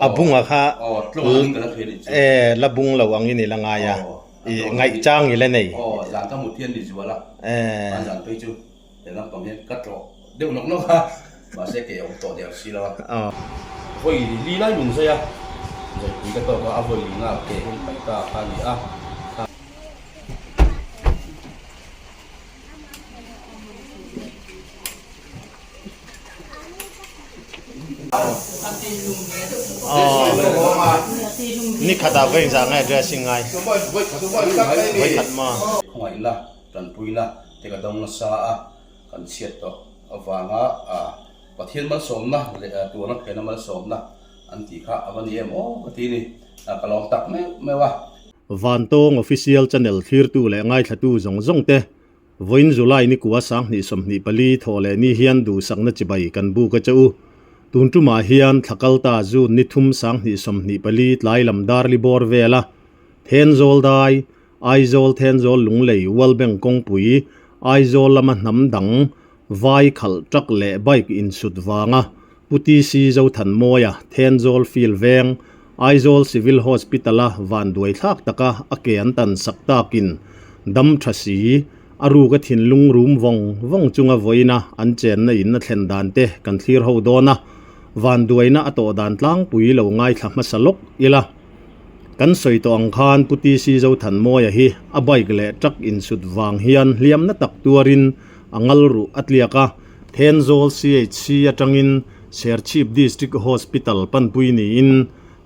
A bunga kha e la bung lo angin i la ngai a, i ngaihchang i la nei. Aw, zan ka mut hian ni zual a, an zan phei chu he lampang hian ka tlawh deuh nawk nawk a, mahse kei a awm tawh der si lo a. Vawi li lai min zai a, zaipui ka tawk a, a vawi li nghal ke hun paih ta kha a ni a. Ni khatah vawi engzah nge dressing ngai? Vawi khat maw? Khawngaihna, tanpuina te ka dawng nasa a, kan chhiat tawh avanga Pathian malsawmna leh tuarna phena malsawmna an tih kha a va ni em aw ka ti ni, ka lawm tak meuh meuh a. Vantawng Official Channel thlirtu leh ngaithlatu zawng zawng te Vawiin July ni kua 2024 thawh leh ni hian duhsakna chibai kan buk a che u. Tun tumah hian thla kalta June ni thum 2024 tlai lam darli bawr vela Thenzawl dai, Aizawl Thenzawl Lunglei World Bank kawngpui, Aizawl lama hnam dang vai khalh truck leh bike insut vanga Pu TC Zothanmawia Thenzawl Field veng, Aizawl Civil Hospital-a vanduai thlak taka a ke an tan sak takin dam tha si, a ruka thinlung rum vawng vawng chunga vawiina an chenna in a thlen dan te kan thlir ho dawn a, vanduaina a tawh dan tlangpui lo ngaithla hmasa lawk ila. Kan sawi tawh ang khan Pu TC Zothanmawia hi a bike leh truck insut vang hian hliamna tak tuarin a ngal ruh a tliak a, Thenzawl CHC atangin Serchhip District Hospital panpui niin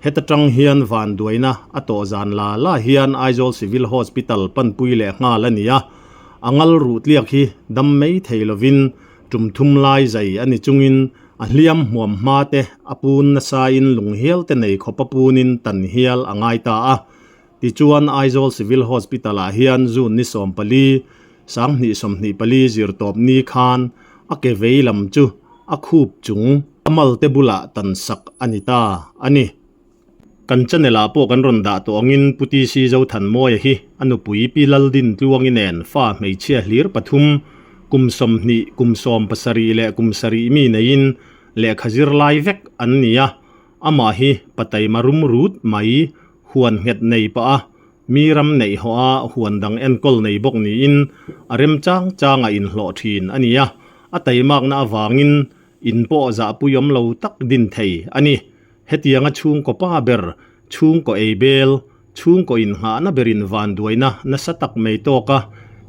heta tang hian vanduaina a tawh zan la la hian Aizawl Civil Hospital panpui leh nghal a ni a, a ngal ruh tliak hi dam mai thei lovin tum thum lai zai a ni chungin a hliam hmuam hma te a pun nasain lung hial te nei khawp a punin tan hial a ngai ta a. Tichuan Aizawl Civil Hospital ah hian June ni 14, 2024 zir tawp ni khan a ke vei lam chu a khup chung a mal te bulah tan sak a ni ta a ni. Kan channel ah pawh kan rawn dah tawh angin Pu TC Zothanmawia hi a nupui Pi Laldin Tluangi nen fa hmeichhia hlir pathum, kum 20, kum 17 leh kum sarih mi neiin lehkha zir lai vek an ni a, amah hi pataima rum rut mai huan nghet nei pah a, mi ram neih hawh a huan dang enkawl nei bawk niin a remchang changa inhlawh thin a ni a, a taimakna avangin in pawh zahpui awm lo tak din thei a ni. Hetianga chhungkaw pa ber, chhungkaw ei bel, chhungkaw inngahna berin vanduaina nasa tak mai tawk a,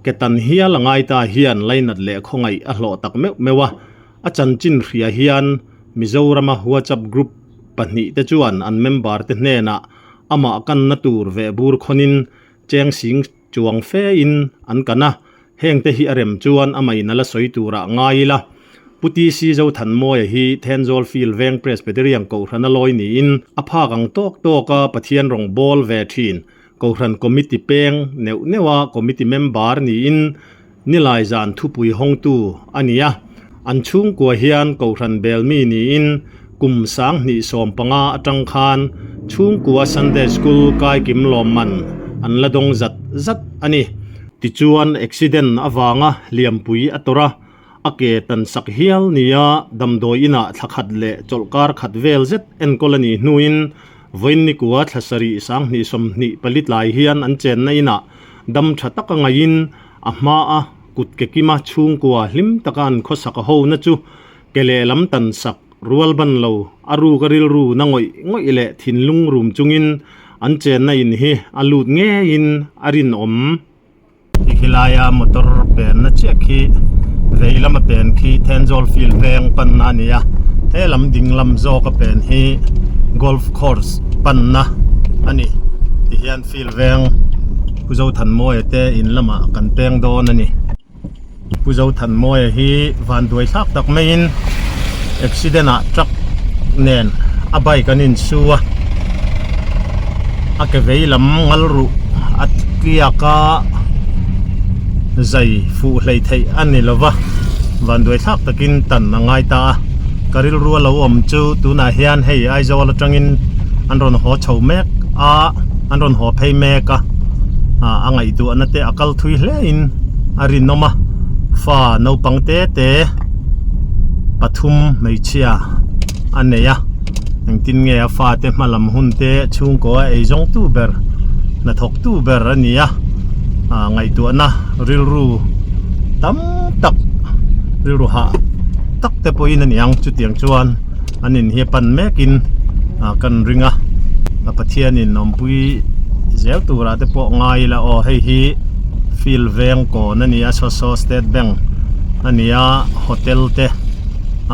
ke tan hial a ngai ta hian lainat leh khawngaih a hlawh tak meuh meuh a, a chanchin hria hian Mizorama WhatsApp group pahnih te chuan an member te hnenah amah kanna tur veh bur khawnin cheng sing chuang fe in an kan a, heng te hi a rem chuan amah in a la sawi turah ngai ila. Pu TC Zothanmawia hi Thenzawl Field Veng Presbyterian Kohhran a lawi niin a phak ang tawk tawk a Pathian rawn bawl ve thin. Kohhran Committee peng neuh neuh a Committee member niin Nilai zan thupui hawngtu a ni a, an chhungkua hian Kohhran bel mi niin kum 2015 atang khan chhungkua Sunday School kaikim lawmman an la dawng zat zat a ni. Tichuan accident avanga hliampui a tawrh a, a ke tan sak hial nia damdawi inah thla khat leh chawlhkar khat vel zet enkawl a nih hnuin vawiin nikua thla sarih 2024 tlai hian an chenna inah dam tha taka ngaihin a hmaa kut ke kima chhungkua hlim taka an khawsak a hona chu ke lehlam tan sak rual ban lo a ruk a rilru na ngawih ngawih leh thinlung rum chungin an chenna in hi a lut ngeiin a rinawm. Tikhilaia motor penna chiah khi vei lama pen khi Thenzawl field veng panna a ni a, he lam ding lam zawka pen hi golf course panna a ni tihian field veng Pu Zothanmawia te in lamah kan peng dawn a ni. Pu Zothanmawia hi vanduai thlak tak maiin accident ah truck nen a bike an insu a, a ke vei lam ngal ruh a tliak a zai fuh hlei theih a ni lo va, vanduai thlak takin tan a ngai ta a, ka rilru a lo awm chu tunah hian hei Aizawl atangin an rawn haw chho mek a, an rawn haw phei mek a, a ngaihtuahna te a kal thui hle in a rinawm a, fa naupang te te pathum hmeichhia a nei a. Engtin nge a fate hma lam hun te chhungkaw a eizawngtu ber hnathawktu ber a ni a, ah ngaihtuahna rilru tam tak rilru hah tak te pawhin a ni ang chutiang chuan an in hi a pan mekin ah kan ring a, a Pathianin awmpui zel turah te pawh ngai ila aw hei hi field veng kawn a ni a saw saw state bank a ni a hotel te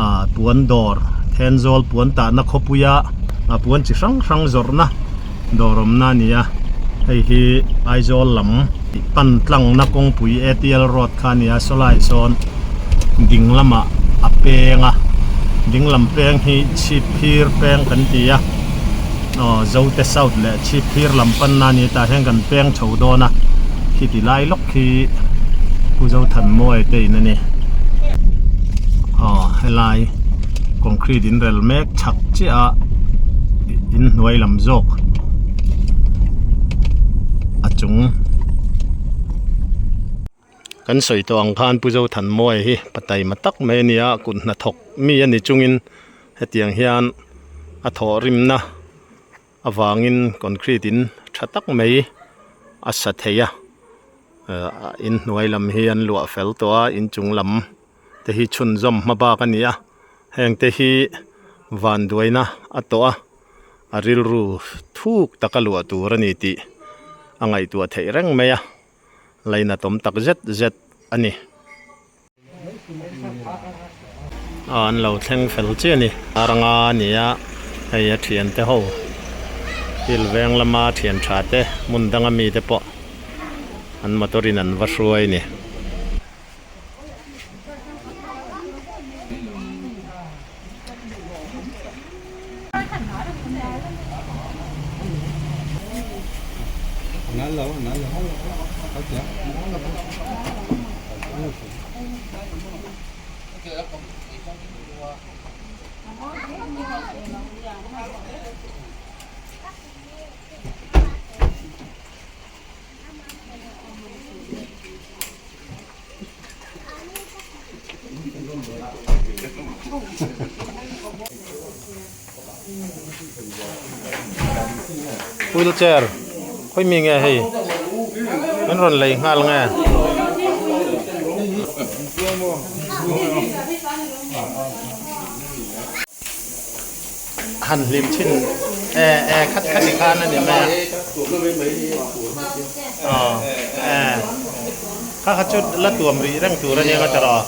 ah puan dawr Thenzawl puan tahna khawpuia a puan chi hrang hrang zawrhna dawr awmna a ni a, hei hi Aizawl lam pan tlangna kawngpui ATL road kha a ni a, saw lai sawn ding lamah a peng a, ding lam peng hi Chhipphir peng kan ti a, aw Zote South leh Chhipphir lam panna a ni tah hian kan peng chho dawn a, khiti lai lawk khi Pu Zothanmawia te in a ni, aw helai. Concrete in rel mek chhak chiah a inhnuai lam zawk a chung kan sawi tawh ang khan Pu Zothanmawia hi pa taima tak mai a ni a kut hnathawk mi a ni chungin hetiang hian a thawhrimna avangin concrete in tha tak mai a sa thei a ah inhnuai lam hi an luah fel tawh a inchung lam. te hi chhunzawm hma bak a ni a heng te hi vanduaina a tawh a a rilru thuk taka luah tur a ni tih a ngaihtuah theih reng mai a lainatawm tak zet zet a ni. Aw an lo thleng fel chiah a ni ranga a ni a hei a thiante ho thil veng lama thian tha te hmun danga mite pawh an motor in an va hruai a ni. Wheelchair khawi mi nge hei an rawn lei nghal nge. Han hlim thin e e khat khat i khan a ni mai a aw e kha kha chu la tuam rih reng tur a nia nga tawh aw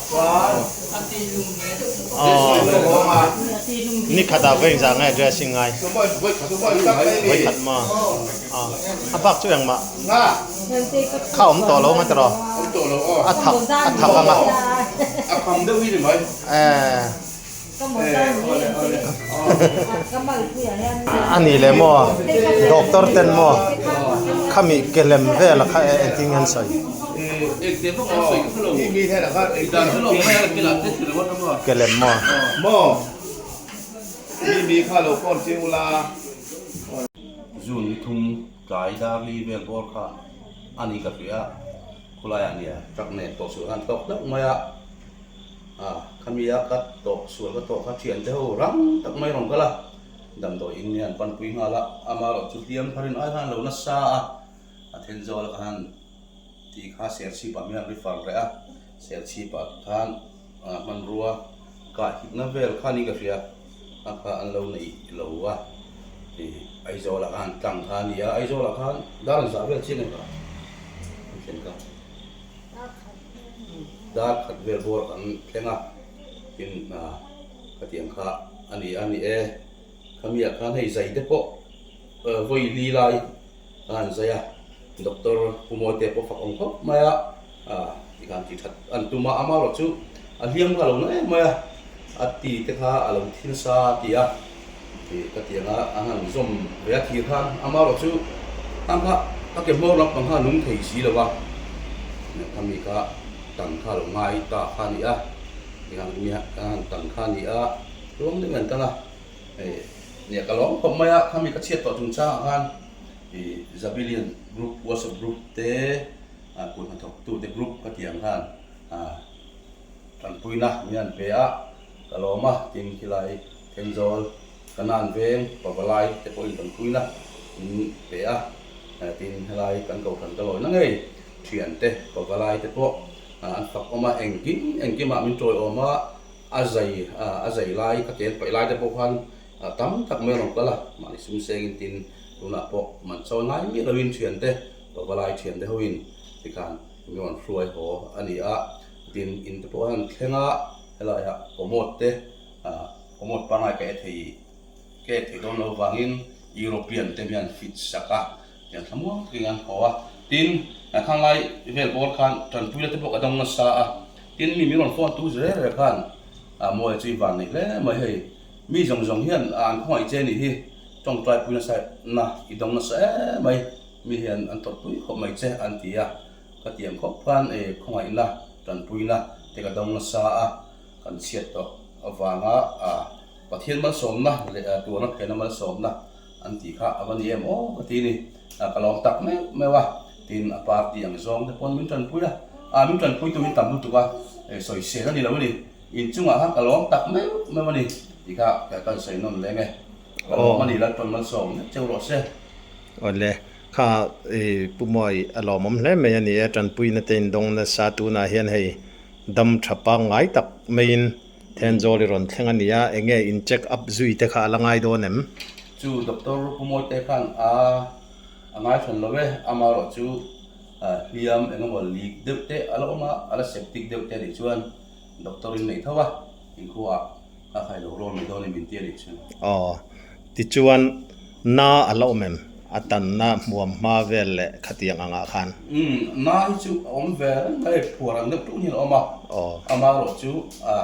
ni khatah vawi engzah nge dressing ngai vawi khat maw aw a bak chu engmah kha awm tawh lo nga tawh a thak a thak anga e. A nih leh maw doctor ten maw khami ke lem vel a kha engtin nge an sawi ke lem maw. June ni thum tlai darli vel bawr kha a ni ka hria khulaiah nia truck nen tawh sual khan tawk hlauh mai a. A, khami a ka tawh sual ka tawh kha thian te ho rang tak mai rawn kal a, damdawi in nge an panpui nghal a, amaherawh chu hliam tharin ai khan lo nasa a, a then zawk a khan tih kha Serchhip ah hian refer reh a, Serchhip ah khan hmanrua kah hipna vel kha niin ka hria, a kha an lo neih lo a, ih Aizawl ah khan tlang kha a ni a, Aizawl ah khan dar an zah vel chiang em kha an thlen kha. Dar khat vel bawr kan thleng a, tin khatiang kha a ni a ni e. Khamiah khan hei zai te pawh vawi li lai khan an zai a, Doctor Pu Mawite pawh fak awm khawp mai a, tikhan tih that an tum a, amaherawh chu a hliam kha a lo na em mai a, a ti te kha a lo thi nasa a ti a, khatiang a an han zawm ve a thir khan amaherawh chu ang kha a ke hmawr lampang kha a nung thei si lo a, khami kha tang kha a lo ngai ta kha a ni a, kan han tang kha a ni a, ruang deuhin an tang a, hei nia ka lawm khawp mai a, khami ka chhiat tawh chungchangah khan ih Zabilian group WhatsApp group te kut hnathawktute group khatiang khan ah tanpuina min han pe a, ka lawm a, tin khilai Thenzawl. Kanan veng pavalai te pawhin kan puina min pe a, tin helai kan kohhran ka lawina ngei thiante pavalai te pawh an fak awm a, engkim engkimah min tawiawm a, a zai a zai lai ka ken paih lai te pawh khan tam tak mai a rawn kal a, mahni sum sengin tin tunah pawh man chawi ngai miah loin thiante pavalai thiante hoin tikhan min rawn hruai haw a ni a, tin in te pawh an thleng a, helaiah commode te. Commode pangngai ka e thei ka e thei dawn lo vangin European te hian fit sak a, tiang thlamuang takin an haw a. Tin, khang lai vel bawr khan tanpuina te pawh ka dawng nasa a. Tin, mi min rawn phone tu zel rel khan Mawia chu i van nei hle mai hei. Mi zawng zawng hian an khawngaih che nih hi tawngtai pui nasa na i dawng nasa em mai. Mi hian an tawrhpui khawp mai che an ti a. Ka tiang khawp khan khawngaihna tanpuina te ka dawng nasa a. Kan chhiat tawh avanga Pathian malsawmna leh tuarna phena malsawmna an tih kha a va ni em aw ka ti ni. Ka lawm tak meuh meuh a, tin a party ang zawng te pawn min tanpui a, ah min tanpui tu hi tam lutuk a, sawisel a ni lo a ni, inchungah khan ka lawm tak meuh meuh a ni tih kha kan sawi nawn leng e. Ka lawm a ni Lalpan malsawm nek cheu rawh se. Awle, kha i Pu Mawi a lawmawm hle mai a ni e, tanpuina te indawng nasa tunah hian hei Dam tha pangngai tak maiin Thenzawl i rawn thleng a ni a, enge in check up zui te kha a la ngai dawn em? Chu Doctor Pumawite khan a a ngai thawn lo e, amaherawh chu hliam eng emaw leak deuh te a la awm a, a la septic deuh te a nih chuan Doctor in nei tho a, inkhuaah a khai lo rawn mai dawn em inti a nih chu. Aw, tichuan na a la awm em? A tanna hmuam hma vel leh khatiang angah khan. Umm, na hi chu a awm ve reng mai, phuar ang deuh ṭung hian a awm a. Aw. Amaherawh chu a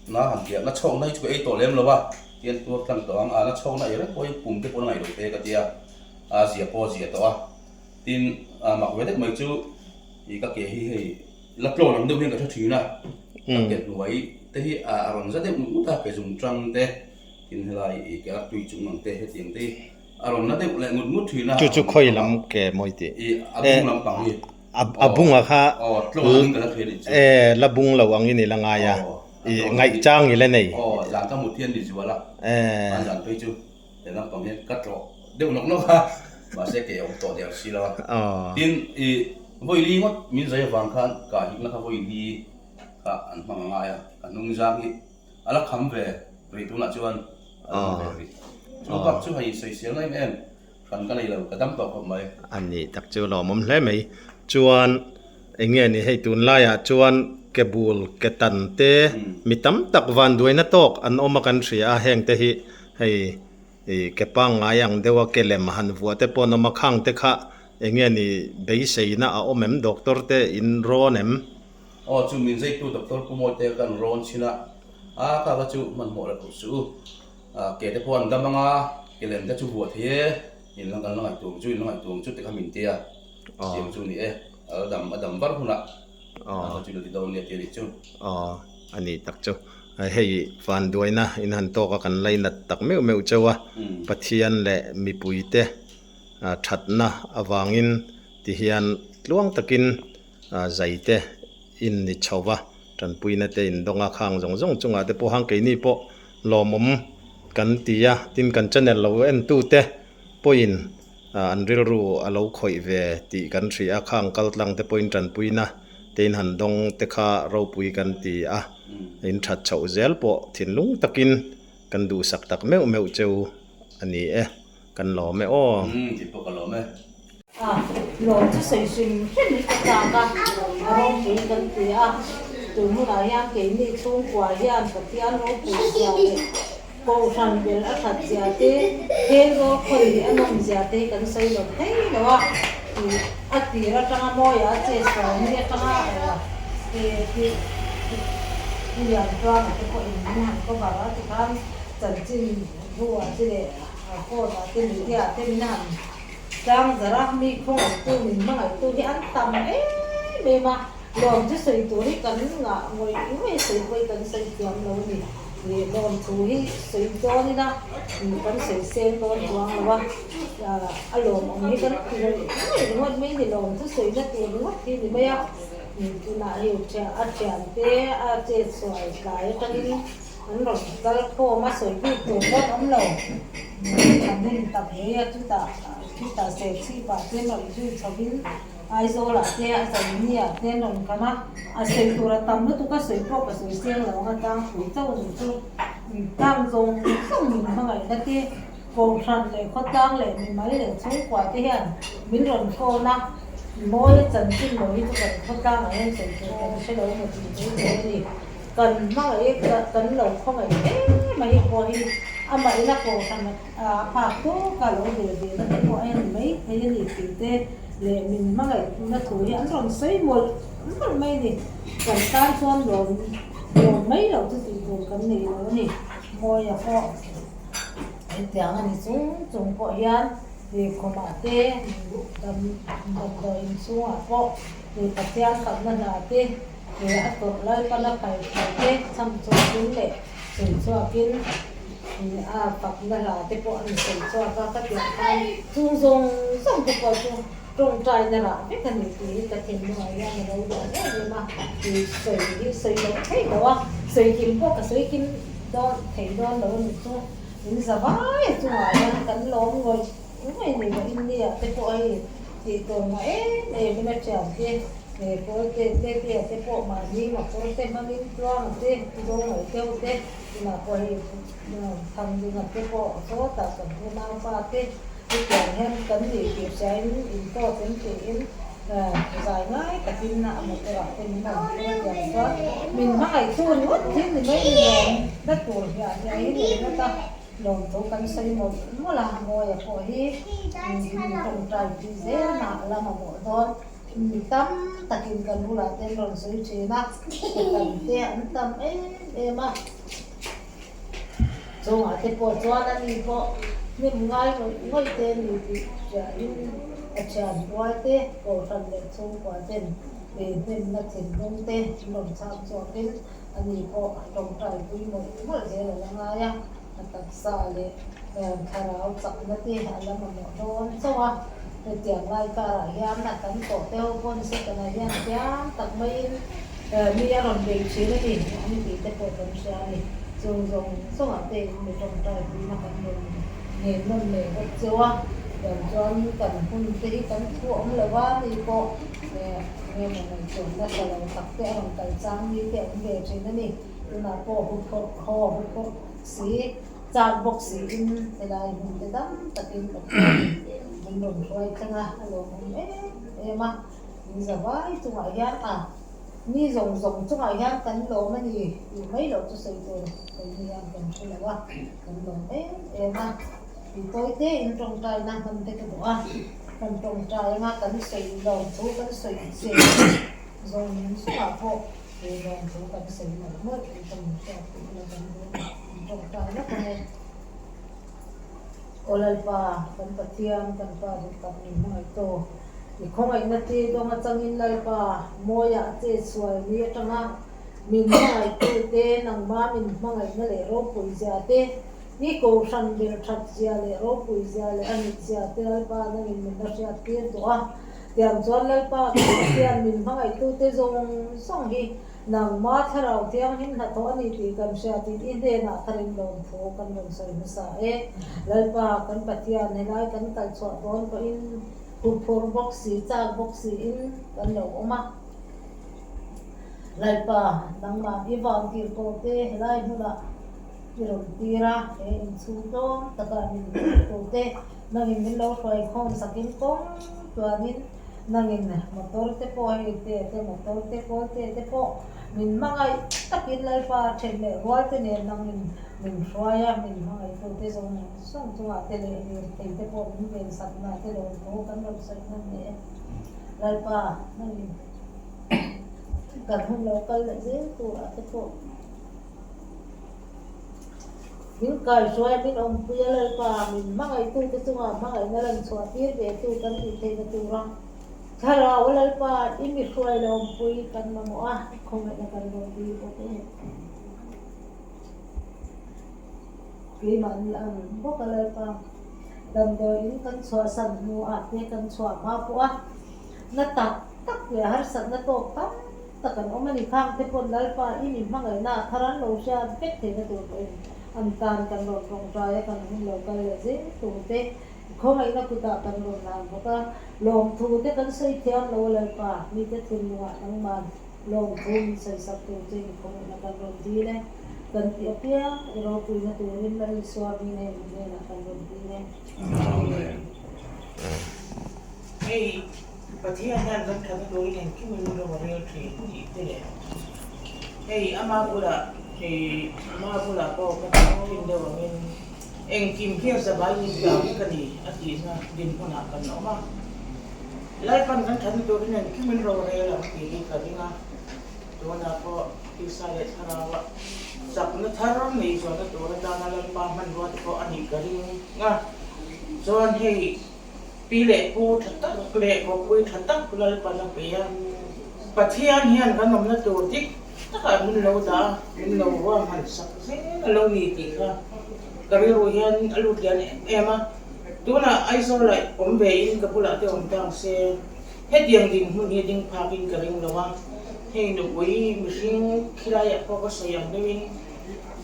na han piah, na chhawkna hi chu ka ei tawh lem lo a, tian tuar tlang tawh ang, a na chhawkna ei reng pawh hi pum te pawh na ngaih loh te ka tia, a zia pawh a zia tawh a. Tin, a mak ve deuh mai chu i ka ke hi hei la tlawn ang deuh hian ka hre ṭhin a, ka ke hnuai te hi a rawn za deuh ngut ngut a, ke zung ṭang te. Tin helai i ke a tui chung ang te hetiang te hi a rawn la deuh leh ngut ngut thin a. Chu chu khawi lam ke mawi tih? I a bung lam pang hi. A bunga kha Aw tlawng angin ka la thei a nih chu. E la bung lo angin i la ngai a, i ngaihchang i la nei. Aw zan ka mut hian ni zual a, an zan phei chu he lam pang hian ka tlawh deuh nawk nawk a, mahse ke awm tawh der si lo a. Tin i vawi li ngawt min zai avang khan ka hikna kha vawi li kha an hmang a ngai a, ka hnung zang hi. A la kham ve rih tunah chuan a la kham ve rih. Chu bak chu hei sawisel em em hran ka nei lo, ka dam tawh khawp mai. A nih tak chu lawmawm hle mai. Chuan eng nge ni hei tunlaiah chuan ke bul ke tan te mi tam tak vanduaina tawk an awm a kan hria a, heng te hi hei ke pangngai ang deuha ke lem han vuah te pawh an awm a, khang te kha eng nge ni beiseina a awm em doctor te in rawn em? Aw chu min zeitu Doctor Pu Mawite kan rawn chhin a, a ka kha chu hmanhmawh la tur suh u, ke te pawh an dam anga ke lem te chu vuah thei e, in la kan la ngaihtuah ang chu in la ngaihtuah ang chu ti kha min ti a, siam chu ni e, a la dam a dam var hunah a kha chu la ti dawn nia ti a nih chu. Aw a nih tak chu, hei vanduaina in han tawk a kan lainat tak meuh meuh cheu a, Pathian leh mipuite thatna avangin tihian tluang takin Zai te in ni chho va, tanpuina te in dawng a, khang zawng zawng chungah te pawh hang keini pawh lawmawm kan ti a, tin kan channel lo entu te pawhin an rilru a lo khawih ve tih kan hria a, khang kal tlang te pawhin tanpuina te in han dawng te kha ropui kan ti a, in that chhoh zel pawh thinlung takin kan duhsak tak meuh meuh cheu a ni e. Kan lawm e aw. Umm tih pawh ka lawm e. A lawm chu sawi hrim hrim hi ka chak a, a ropui kan ti a, tun hunah hian keini chhungkua hian Pathian ropui zia leh Kohhran bel a that zia te, Thenzawl khawi leh a nawm zia te hi kan sawi lo thei lo a, tih a tir atanga mawiah a che sual ni atanga tih Pu Liantuanga te pawhin min han cover a tikhan chanchin buah te leh A phone ah te media ah te min han tlang zarh a, mi khawngaihtu min hmangaihtu hi an tam em em a, lawm chu sawi tur hi kan ngah ngawih ngawih sawi pawh hi kan sawi thiam lo a ni. Ih lawm thu hi sawi dawn ila kan sawi seng dawn chuang lo a, a lawmawm hi kan ti ngawih ngawih ringawt mai a ni, lawm chu sawina tur ringawt hi a ni mai a, tunah hei a thiante a chet sual tlai atangin. An rawn kal khawm a sawi bik tur pawn awm lo. An hun tak hle a, chutah chutah Serchhip ah te an rawn zui chho in Aizawl ah te a Zaini ah te an rawn kal a, a sawi tur a tam lutuk a sawi pawh ka sawi seng lo ang a tlangpui chauh a ni chu. Tlang zawng zawng min hmangaihna te Kohhran leh khawtlang leh mimal leh chhungkua te hian min rawn thawn a, mawi a chanchin lo hi chu kan khawtlang ah hian sawi tur kan hre lo emaw tih mai tur a ni. Kan hmangaih kan lo khawngaih hle mai pawh hi amah ina kohhran a phak tawk a lo ve ve na te pawh a en mai thei a ni tih te leh min hmangaih na thu hi an rawn sawi mawlh mawlh mai a ni. Kan tan chuan lawm lawm mai loh chu tih tur kan nei lo a ni. Mawia pawh. Hetiang a ni chung chung pawh hian ih khawmah te dam damdawi inchhungah pawh ih Pathian fakna hna te ih a tawrh Lalpan a phal thu te chham chhuakin leh sawi chhuakin ih a fakna hla te pawh a ni sawi chhuak a ka tiang khan chung zawng zawng te pawh chu tawngtaina rah vek a ni tih hi ka thinlungah hian a lo lian em em a ih sawi hi sawi loh theih loh a sawi kim pawh ka sawi kim dawn thei dawn lo a ni chu. In za vai a chungah hian kan lawm ngawih ngawih ni loh India te pawh hei tih tur mah em em in a thian te eh pawl te te te te pawh mahni motor te hmangin tluanga te zawng deuh te tunah pawh hei Thangdinga te pawh sawtah kan unaupa te hetiang hian kan nih tih hriain intawt in tiin zai ngai takin a motor ah te min rawn phur a tiang chuan min hmangaih tu ringawt hi ni mai ni lawm na tur hiah hiah hi ni ringawt a lawmthu kan sawi mawlh mawlh a Mawia pawh hi min tawngtai pui zel na a la mamawh dawn mi tam takin kan bulah te an rawn sawi thin a kan te an tam em em a. Chungah te pawh chuan a ni pawh hnim ngai ngawih ngawih te ni tih hriain a thian rual te, Kohhran leh chhungkua ten hnimna thinlung te an rawn chhak chhuakin a ni pawh a tawngtai pui mawlh mawlh zel a la ngai a, a taksa leh thlarau chakna te a la mamawh dawn chauh a. Hetiang lai karah hian a tam tawh te ho pawn Setana hian thiam tak maiin mi a rawn bei thin a ni an tih te pawh kan hria a ni. Chung zawng zawngah te in mi tawngtai puina kan rawn ngen nawn leh bawk cheu a, tiang chuan kan hun te hi kan thu awm lo va ni pawh enge maw ngaihtuahna tha lo tak te a rawn kal chang mi te awm ve thin a ni. Tunah pawh huphurh haw huphurh si. Chak bawk siin helai hmun te dam takin Pathian min rawn hruai thleng a, a lawmawm em em a. Min za vai chungah hian a mi zawng zawng chungah hian kan lawm a ni tih mai loh chu sawi tur keini hian kan hre lo a, kan lawm em em a. Tih tawi te in tawngtaina hman te ka duh a, kan tawngtai anga kan sawi lawm thu kan sawi che zawng zawngah pawh he lawm thu kan sawi mawlh mawlh tih ka min hriat tih ila kan duh a ni. Tawngtai lawk ang e. Aw Lalpa, kan Pathian, kan Pa duh tak min hmangaih tawh. I khawngaihna te dawng atangin Lalpa, mawiah a che sual ni atanga min hmangaihtu te, nangma min hmangaihna leh ropui zia te, i kohhran ber that zia leh ropui zia leh a mit zia te Lalpa nangin min la hriat tir duh a. Tiang chuan Lalpa, kan Pathian min hmangaihtu te zawng zawng hi Nangma Thlarau Thianghlim hnathawh a ni tih kan hriatin i hnenah tharin lawmthu kan rawn sawi hmasa e. Lalpa, kan Pathian, helai kan kal chhuah dawn pawhin huphurh bawk si, chak bawk siin kan lo awm a. Lalpa, nangmah i vang tir ko te helai hmunah i rawn tir a, he inchhung tlawm takah min hruaitu te nangin min lo hruaikhawm sakin kawng tluanin, Nangin motor te pawh hei te te motor te kawl te te pawh min hmangaih takin Lalpa then leh rual te nen nangin min hruai a, min hmangaihtu te zawng zawng chungah te leh lirthei te pawh min vensak na te lawmthu kan rawn sawi hman leh e. Lalpa nangin kan hun lo kal leh zel turah te pawh. Min kaihruai a, min awmpui a, Lalpa min hmangaihtute chungah hmangaihna lan chhuah tir ve tu kan tih theihna tura Thlarau a Lalpa i mi hruai leh awmpui kan mamawh a, i khawngaihna kan rawn dil bawk e. Keimahni ang bawk a Lalpa damdawi in kan chhuahsan hnuah te kan chhuah hma pawh a na tak tak leh harsatna tawk tam. tak an awm a ni. Khang te pawn Lalpa i mi hmangaihna a thar an lo hriat vek theihna tur pawhin an tan kan rawn tawngtai a, kan hun lo kal leh zel tur te khawngaihna kutah kan rawn hlan bawk a. Lawmthu te kan sawi thiam lo a Lalpa, mite thinlungah nangman lawmthu min sawi sak tur che in khawngaihna kan rawn dil e. Kan tih apiang i ropuina turin Lal Isua hming hei min hnenah kan rawn dil e. Amen. Hei Pathian hian kan thatna turin engkim in ro a rel thin tih te leh hei ama bulah hei ama bulah pawh ka tih thin deuh angin engkim hi a zavai ni ta vek a ni a tihna dinhmunah kan awm a. Lalpan kan thatna turin engkim in ro a rel ang tih hi ka ring a, tunah pawh tisa leh thlarauah chakna thar nei zualna tur atana Lalpa hmanrua te pawh a nih ka ring a, chuan hei Pi leh pu tha tak leh kawpui tha tak Lalpan a pe a, Pathian hian kan awmna tur dik takah min lo dah a, min lo ruahman sak zel a lo ni tih kha ka rilru hian a lut lian em em a. Tunah Aizawlah awm ve in ka bulah te awm tang se, hetiang dinhmun hi ding phakin ka ring lo a, hei nupui mihring khilaiah pawh ka sawi ang deuhin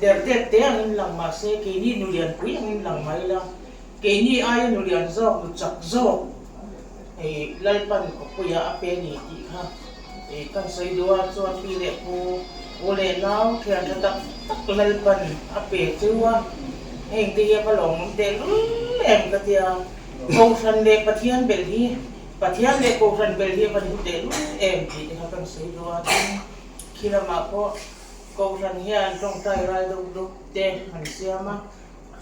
derdep te angin lang mahse keini nulianpui angin lang mai la, Keini aia nu lian zawk, nu chak zawk hei Lalpan khawpuia a pe ni tih kha kan sawi duh a, chuan pi leh pu, u leh nau thian tha tak tak Lalpan a pe cheu a, heng te hi a va lawmawm tehlul em ka tia, Kohhran leh Pathian belh hi, Pathian leh Kohhran belh hi a va hlu tehlul em tih te kha kan sawi duh a, tin khi lamah pawh Kohhran hian tawngtai ral deuh deuh te an siam a.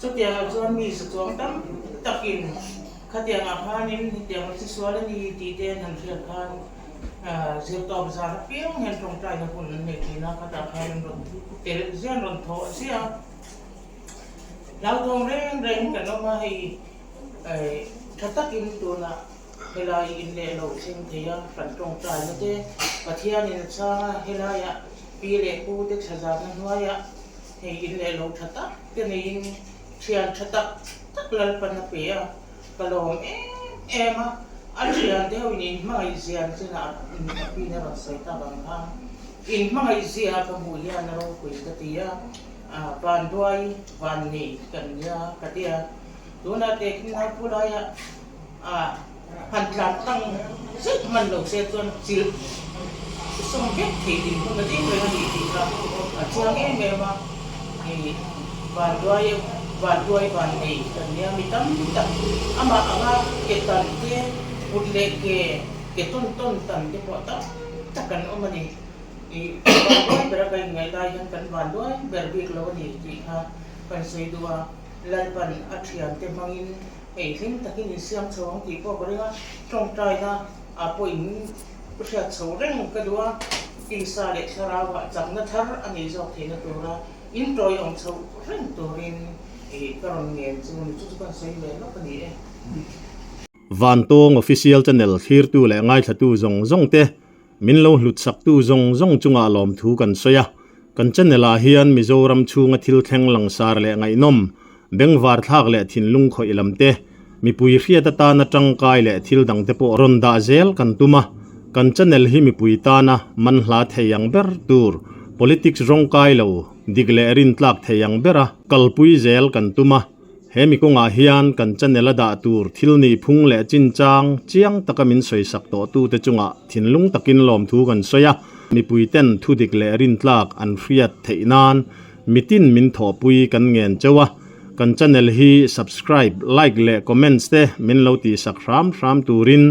Chutiangah chuan mi sachuang tam takin khatiangah khanin hetiang a chisual a ni tih te an han hriat khan zirtawp zan apiang hian tawngtaina hun an nei thin a, khatah khan an rawn tel ziah, an rawn thawh ziah a. Hlauthawng reng reng kan awm a, hei tha takin tunah helai in leh lo thleng thei a, kan tawngtaina te Pathianin a chhang a, helaiah pi leh pu te thlazatna hnuaiah Hei in leh lo tha tak te neiin thian tha tak tak Lalpan a pe a, ka lawm em em a, a thian te ho in inhmangaih zia ni chinah a pin a rawn sawi tak ang khan inhmangaih zia ka hmuh hian a ropui ka ti a, vanduai vannei kan nia ka ti a, tunah tehkhin nau laia A han tlan tlang zet hman lo se chuan chilh sawm vek thei dinhmun a ding reng a ni tih kha a chiang em em a. Hei vanduai vanduai van nei kan nia mi tam tak amah anga ke tan te kut leh ke ke tawn tawn tan te pawh tam tak an awm a ni. Ih vanduai bera ka inngaih lai hian kan vanduai ber bik lo a ni tih kha kan sawi duh a. Lalpan a thiante hmangin Hei hlim takin in siam chho ang tih pawh ka ring a, tawngtaina ah pawh in hriat chho reng ka duh a, tisa leh thlarauah chakna thar a nei zawk theihna tura in tawiawm chho reng turin ka rawn ngen chu ni chu chu kan sawi ve lawk a ni e. Vantawng Official Channel thlirtu leh ngaithlatu zawng zawng te Min lo hlut saktu zawng zawng chungah lawmthu kan sawi a, kan channel ah hian Mizoram chhunga thil thleng langsar leh ngaihnawm, bengvar thlak leh thinlung khawih lam te, mipui hriat atana tangkai leh thil dang te pawh rawn dah zel kan tum a, kan channel hi mipui tana manhla thei ang ber tur, politics rawngkai lo, dik leh rintlak thei ang bera kalpui zel kan tum a. He mi kawngah hian kan channel a dah tur thil nih phung leh chinchang chiang taka min sawisak tawhtute chungah thinlung takin lawmthu kan sawi a, mipuiten thudik leh rintlak an hriat theih nan mitin min thawhpui kan ngen cheu a, kan channel hi subscribe, like leh comments te min lo tihsak hram hram turin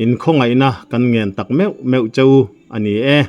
inkhawngaihna kan ngen tak meuh meuh cheu a ni e.